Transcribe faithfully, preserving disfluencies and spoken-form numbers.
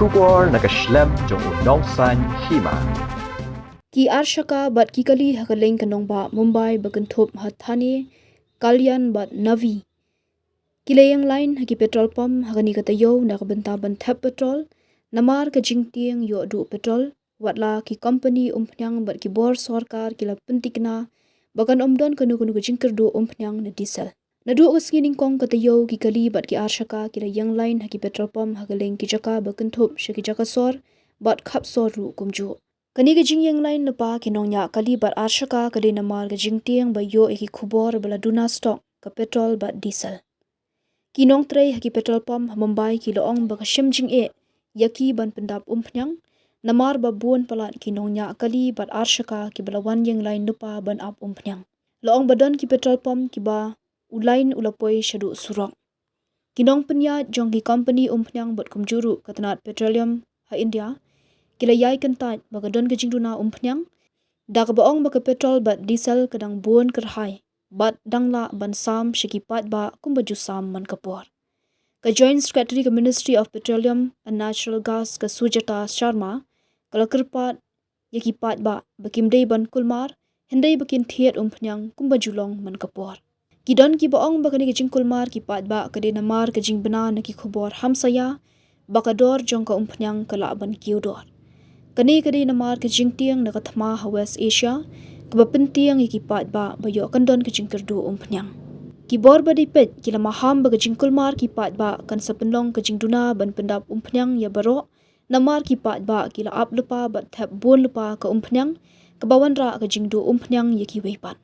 Khubor na ka shlem jong u nongsaiñ hima. Ki arshaka bad ki kali ha ka lieng ka nongbah Mumbai ba kynthup ha Thane, Kalyan bad Navi ki la ïeng lain ha ki petrol pump ha kane ka taïew na ka bynta ban thep petrol, namar ka jingtieng ïoh duh petrol, watla ki kompani umphniang bad ki bor sorkar ki la pyntikna ba kan ym don kano kano ka jingkyrduh umphniang ne diesel. Naduh ka sngi nyngkong ka taïew, ki kali bad ki arshaka ki la ïeng lain ha ki petrol pump ha ka lieng ki jaka ba kynthup sha ki jaka sor bad khap sor ruh kumjuh. Kane ka jingïeng lain lypa ki nongñiah kali bad arshaka ka dei namar ka jingtieng ba ïoh ïa ki khubor ba la duna stock ka petrol bad diesel. Ki nongtrei ha ki petrol pump ha Mumbai ki la ong ba ka shem jingeh ïa ki ban pyndap umphniang, namar ba bun palat ki nongñiah kali bad arshaka kiba la wan ïeng lain lypa ban ap umphniang. La ong ba don ki petrol pump kiba u lain u la poi shaduh surok. Ki nongpynïaid jong ki kompani umphniang bad kumjuh ruh ka tnat petroleum ha India ki la ïai kyntait ba ka don ka jingduna umphniang, da kaba ong ba ka petrol bad diesel ka dang bun kyrhai bad dang lah ban sam sha ki paidbah kumba ju sam man ka por. Ka Joint Secretary ka Ministry of Petroleum and Natural Gas, ka Sujata Sharma, ka la kyrpad ïa ki paidbah ba kim dei ban kulmar hynrei ba kin thied umphniang kumba ju long man ka por. Ki don kiba ong ba kane ka jingkulmar ki paidbah ka dei namar ka jingbna na ki khubor hamsaïa ba ka dor jong ka umphniang ka lah ban kiew dor. Kane ka dei namar ka jingtieng na ka thma ha West Asia kaba pyntieng ïa ki paidbah ba ïoh kan don ka jingkyrduh umphniang. Ki bor ba dei peit ki la maham ba ka jingkulmar ki paidbah kan sa pynlong ka jingduna ban pyndap umphniang ïa baroh, namar ki paidbah ki la ap lypa bad thep bun lypa ka umphniang kaba wanrah ka jingduh umphniang ïa kiwei pat.